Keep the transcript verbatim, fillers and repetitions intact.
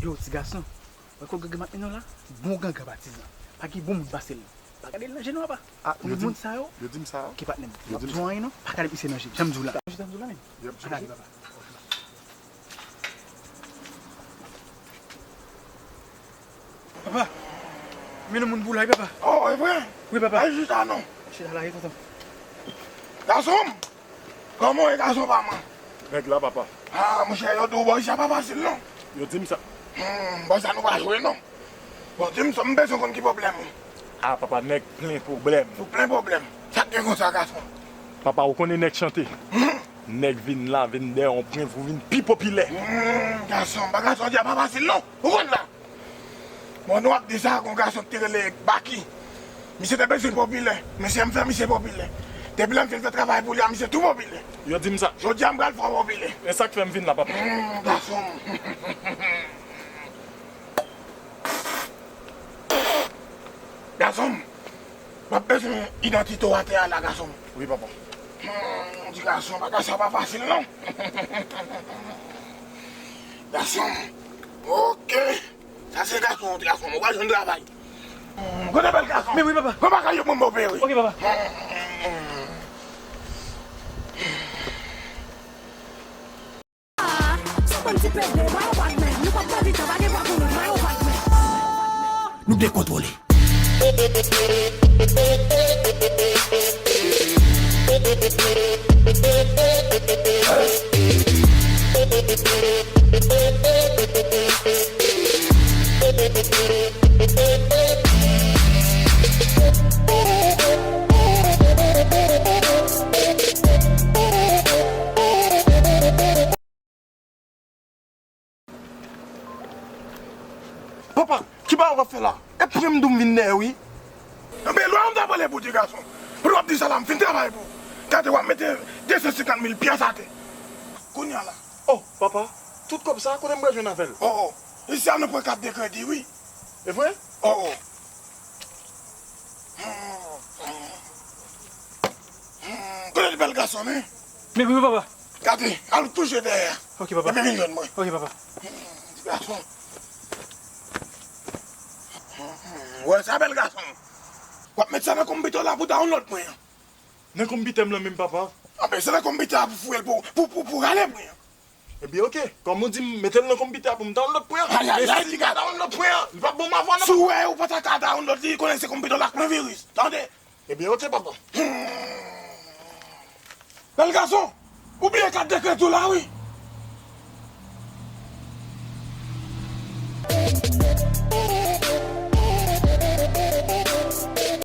Yo, ti gason, wè kote gangan m ap mennen w la? Bon gangan, patizan. Pa gen bon moun pase l. Pa gade l nan je non, papa. Ah, moun sa yo, yo di m sa. Ki patnè m? Yo di m sa. Anyen non, pa gade misye nan je. Jan m di w la. Chita m di w la menm. Yep, pa gade, papa. Papa, men yon moun pou la, wi, papa. Oh, e vre? Wi, papa. Al chita non. Chita la, wi, tonton. Gason m! Kòman w ye, gason pa mwen? Nèg la, papa. Ah, monchè, yo di w bò isi a pa fasil non. Yo di m sa. Hmm, bò sa nou pa jwe non. Bon, di m sa, m bezwen konn ki pwoblèm ou. Ah, papa, nèg plen pwoblèm. Ou plen pwoblèm. Sa k gen konsa, gason? Papa, ou konnen nèg chante. Hmm. Nèg vin la, vin dèyè yon prens, ou vin pi popilè. Hmm, gason, bagay sa w di a pa fasil non. Ou konn la. Bon, nou ap di sa, gon gason ki te rele Baki. Misye te bezwen popilè. Misye m fè misye popilè. Depi lè m fin fè travay pou li a, misye tou popilè. Yo di m sa. Jodi a, m pral fè w popilè. E sa k fè m vin la, papa. Hmm, gason m. Gason m. M ap bezwen idantite w atè a la, gason m. Wi, papa. Hmm, di gason, bagay sa pa fasil non. Gason m. Ok. Sa se gason, ti gason, ou pral jwenn travay. Hmm, kote bèl gason? Men wi, papa. Pran bagay yo pou m opere. Ok, papa. Hmm. Sa bann ti pede, ba yo bat men. Nou p ap pèdi tan, pa gen pwa pou nou, ba yo bat men. Nou dekontwole. Papa, ki bagay w ap fè la? E pran m tou m vin dèyè wi. Anben lwa m ta pale pou ti gason. Pou w ap di sa la, m fin travay pou ou. Gade w ap mete de san senkant mil pyès atè. Kounye a la. Oh, papa, tout kòb sa, kote m pral jwenn avè l? Oh, oh. Isi a nou pran kat de kredi wi. E vre? Oh, oh. Hmm, hmm. Hmm, kote bèl gason men? Men wi, papa. Gade, al touche dèyè a. Ok, papa. Epi vin jwenn mwen. Ok, papa. Hmm, ti gason. Hmm, hmm. Wè sa bèl gason. W ap met sa nan konpitè w la pou download mwen an. Nan konpitè m lan menm, papa? Anben, se nan konpitè a pou fouye l pou, pou, pou, pou rale mwen an. Ebyen, ok. Kòm ou di m mete l nan konpitè a pou m download pwen an. Ay, ay, ay, ti gason. Download pwen an. Li p ap bon m avè w non. Si w wè ou pa ta ka download li, konnen se konpitè w la k pran viris. Tande? Ebyen, ok, papa. Bèl gason, ou bliye kat de kredi w la, wi.